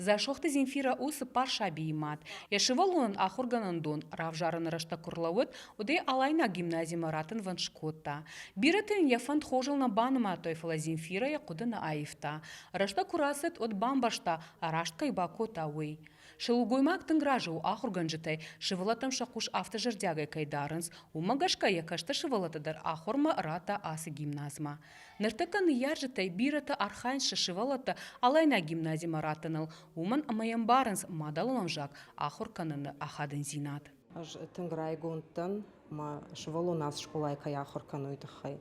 Дзасохты Земфирӕ у цыппар сабийы мад. Йӕ сывӕллонӕн ахуыргӕнӕндон равзарыны рӕстӕг куы рлӕууыд, уӕд ӕй Алайнаг гимназимӕ ратынвӕнд скодта. Бирӕтӕ йын йӕ фӕнд хорзыл нӕ банымадтой, фӕлӕ Земфирӕ йӕ хъуыды нӕ аивта. Рӕстӕг куы рацыд, уӕд бамбӕрста, раст кӕй бакодта, уый. Сылгоймаг тынг разы у ахуыргӕнджытӕй, сывӕллӕттӕм сӕ хъус афтӕ зӕрдиагӕй кӕй дарынц, уымӕ гӕсгӕ йӕ кӕстӕр сывӕллӕтты дӕр ахуырмӕ радта ацы гимназмӕ. Ныртӕккӕ ныййарджытӕй бирӕтӕ архайынц сӕ сывӕллӕттӕ Алайнаг гимназимӕ раттыныл, уымӕн ӕмӕ йӕ ӕмбарынц мадӕлон ӕвзаг ахуыр кӕныны ахадындзинад. Ӕз тынг райгонд дӕн, мӕ сывӕллон ацы скъолайы кӕй ахуыр кӕны, уый тыххӕй.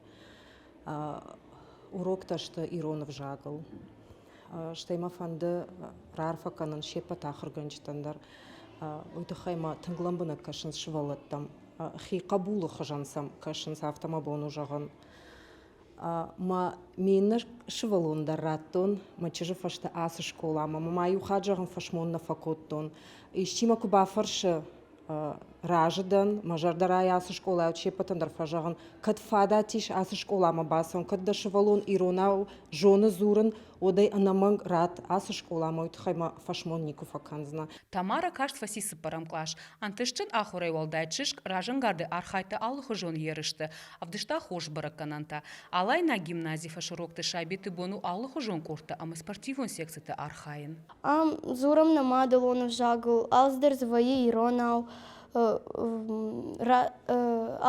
Уроктӕ сты ирон ӕвзагыл. Стӕй мӕ фӕнды раарфӕ кӕнын се ппӕт ахуыргӕнджытӕн дӕр. Уый тыххӕй мӕ тынг лӕмбынӕг кӕсынц сывӕллӕттӕм. Хи хъӕбулы хуызӕн сӕм кӕсынц, афтӕ мӕ бон у зӕгъын. Мӕ ме ннӕ сывӕллон дӕр радтон мӕ чызджы фӕстӕ ацы скъоламӕ. Мӕ ма иу хатт зӕгъын фӕсмон нӕ фӕкодтон. Исчи мӕ куы бафӕрсы, разы дӕн, мӕ зӕрдӕ райы ацы скъолайы, се ппӕтӕн дӕр фӕзӕгъын, кӕд фадат ис ацы скъоламӕ бацӕуын, кӕд дӕ сывӕллон иронау зоны дзурын, уӕд ӕй ӕнӕмӕнг ратт ацы скъоламӕ, уый тыххӕй мӕ фӕсмон никуы фӕкӕндзынӕ. Тамара каст фӕци цыппӕрӕм кълас. Ӕнтыстджын ахуырӕй уӕлдай чызг разӕнгардӕй архайдта алыхуызон ерысты, ӕвдыста хорз бӕрӕггӕнӕнтӕ. Алайнаг гимназийы фӕсурокты сабиты бон у алыхуызон къордтӕ ӕмӕ спортивон секциты архайын. Ам дзурӕм нӕ мадӕлон ӕвзагыл, алцыдӕр дзы вӕййы иронау,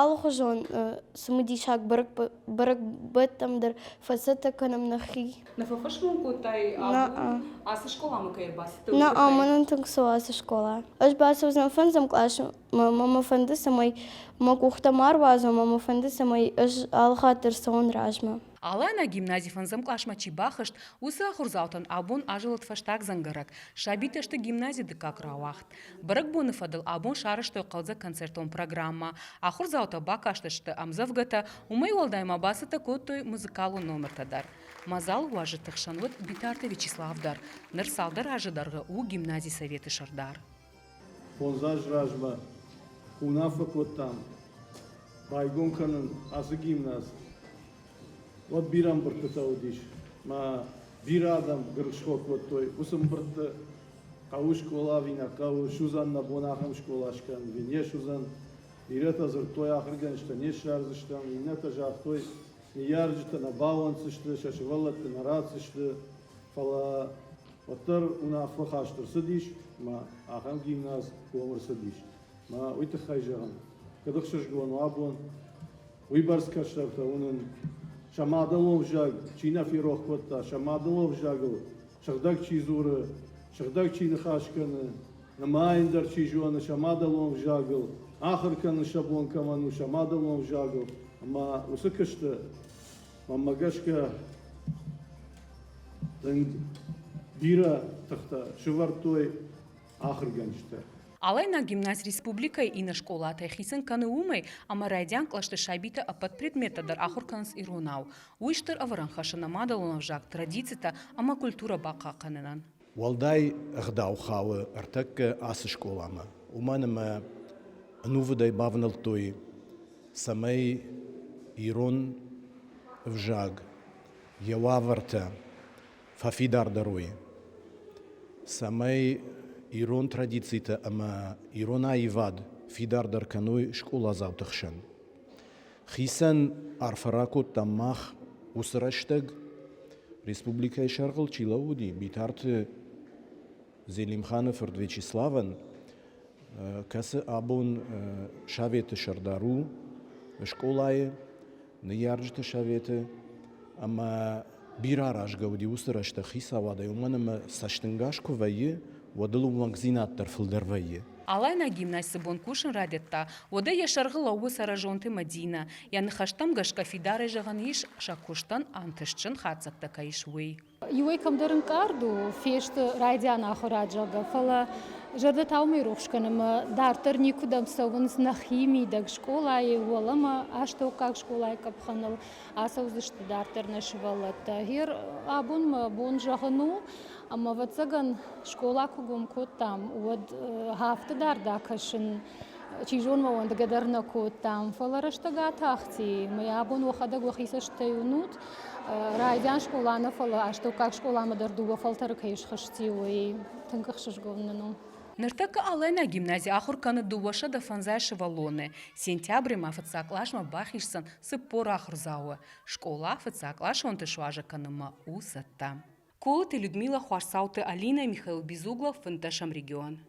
алыхуызон цымыдисаг бӕрӕгбӕттӕм дӕр фӕцӕттӕ кӕнӕм нӕхи. Нӕ фӕфӕсмон кодтай абон ацы скъоламӕ кӕй ӕрбацыдтӕ, уый Нӕ, тыххӕй? мӕнӕн тынг цӕуы ацы скъола. Ӕз бацӕудзынӕн фӕндзӕм къласы, мӕ мӕ фӕнды, цӕмӕй мӕ къухтӕ ма руадзон, мӕ мӕ фӕнды, цӕмӕй ӕз алыхатт дӕр цӕуон размӕ. Алана гимнази фӕндзӕм къласмӕ чи бахызт, уыцы ахуырдзаутӕн абон азылыд фӕстаг дзӕнгӕрӕг. Сабитӕ сты гимназийы дыккаг рауагъд. Бӕрӕгбоны фӕдыл абон сарӕзтой хъӕлдзӕг концертон программӕ. Ахуырдзаутӕ бакастысты ӕмдзӕвгӕтӕ, уымӕй уӕлдай ма бацӕттӕ кодтой музыкалон номыртӕ дӕр. Мадзал уазджыты хсӕн уыд Битарты Вячеслав дӕр. Ныр цалдӕр азы дӕргъы у гимназийы советы сӕрдар. Фондз азы размӕ куы уынаффӕ кодтам байгом кӕнын ацы гимназ, уӕд бирӕ ӕмбырдтытӕ уыдис. Мӕ бирӕ адӕм гырысхо кодтой уыцы ӕмбырдты хъӕуы скъола ӕви нӕ хъӕуы, суыдзӕн нӕ бон ахӕм скъола скӕнын ӕви не суыдзӕн. Бирӕтӕ дзырдтой, ахуыргӕнджытӕ не ссардзыстӕм, иннӕтӕ загътой, ныййарджытӕ нӕ бауӕнддзысты, сӕ сывӕллӕтты нӕ ратдзысты. Фӕлӕ уӕддӕр уынаффӕ хаст ӕрцыдис, ӕмӕ ахӕм гимназ гом ӕрцыдис. Мӕ уый тыххӕй зӕгъын, кӕд ӕхсызгон у абон, уыйбӕрц кӕстӕртӕ уынын, сӕ мадӕлон ӕвзаг чи нӕ ферох кодта, сӕ мадӕлон ӕвзагыл сыгъдӕг чи дзуры, сыгъдӕг чи ныхас кӕны, нымайын дӕр чи зоны сӕ мадӕлон ӕвзагыл, ахуыр кӕнын сӕ бон кӕмӕн у сӕ мадӕлон ӕвзагыл, ӕмӕ уыцы куысты, мӕнмӕ гӕсгӕ, тынг бирӕ тыхтӕ сывӕрдтой ахуыргӕнджытӕ. Алайнаг гимназ республикӕйы иннӕ скъолатӕй хицӕн кӕны уымӕй, ӕмӕ райдиан кълӕсты сабитӕ ӕппӕт предметтӕ дӕр ахуыр кӕнынц иронау. Уый стыр ӕвӕрӕн хӕссы нӕ мадӕлон ӕвзаг, традицитӕ ӕмӕ культурӕ бахъахъхъӕнынӕн. Уӕлдай ӕгъдау хауы ӕртӕккӕ ацы скъоламӕ, уымӕн ӕмӕ ӕнувыдӕй бавнӕлдтой, цӕмӕй ирон ӕвзаг йӕ уавӕртӕ фӕфидардӕр уой, цӕмӕй ирон традицитӕ ӕмӕ ирон аивад фидардӕр кӕной скъоладзауты хсӕн. Хицӕн арфӕ ракодтам мах уыцы рӕстӕг республикӕйы сӕргъыл чи лӕууыди, Битарты Зелимханы фырт Вячеславӕн, кӕцы абон советы сӕрдар у скъолайы, ныййарджыты советы ӕмӕ бирӕ аразгӕ уыди уыцы рӕстӕг хицауадӕй, уымӕн ӕмӕ цӕстӕнгас куы вӕййы, уӕд ыл ууӕнкдзинад дӕр фылдӕр вӕййы. Алайнаг гимназ цы бон кусын райдыдта, уӕдӕй йӕ сӕргъы лӕууы Цӕрӕзонты Мӕдинӕ. Йӕ ныхӕстӕм гӕсгӕ фидарӕй зӕгъӕн ис, сӕ куыстӕн ӕнтыстджын хатдзӕгтӕ кӕй ис, уый. Иуӕй кӕмдӕр ӕнкъард у, фесты райдиан ахуырад, зӕгъгӕ, фӕлӕ зӕрдӕ та уымӕй рухс кӕны ӕмӕ дарддӕр никуыдӕм цӕуынц нӕхи мидӕг скъолайы, уӕлӕмӕ астӕуккаг скъолайы къӕпхӕныл ацӕудзысты дарддӕр нӕ сывӕллӕттӕ. Гъер абон мӕ бон зӕгъын у, ӕмӕ, ӕвӕццӕгӕн, скъола куы гом кодтам, уӕд афтӕ дард акӕсын. Чи зоны, мӕ уӕндгӕ дӕр нӕ кодтам, фӕлӕ рӕстӕг атахти. Мӕ абон уӕхӕдӕг уӕхи цӕстӕй уынут. Райдиан скъола нӕ, фӕлӕ астӕуккаг скъоламӕ дӕр дыууӕ фӕлтӕры кӕй схызти, уый тынг ӕхсызгон нын у. Ныртӕккӕ Алайнаг гимнази ахуыр кӕны 250 сывӕллоны. Сентябры ма фыццаг къласмӕ бахиздзӕн 40 ахуырдзауы. Скъола фыццагкъласонты суазӕг кӕнынмӕ у цӕттӕ. Колыты Людмила, Хуасауты Алинӕ, Михаил Безуглов, фынддӕсӕм регион.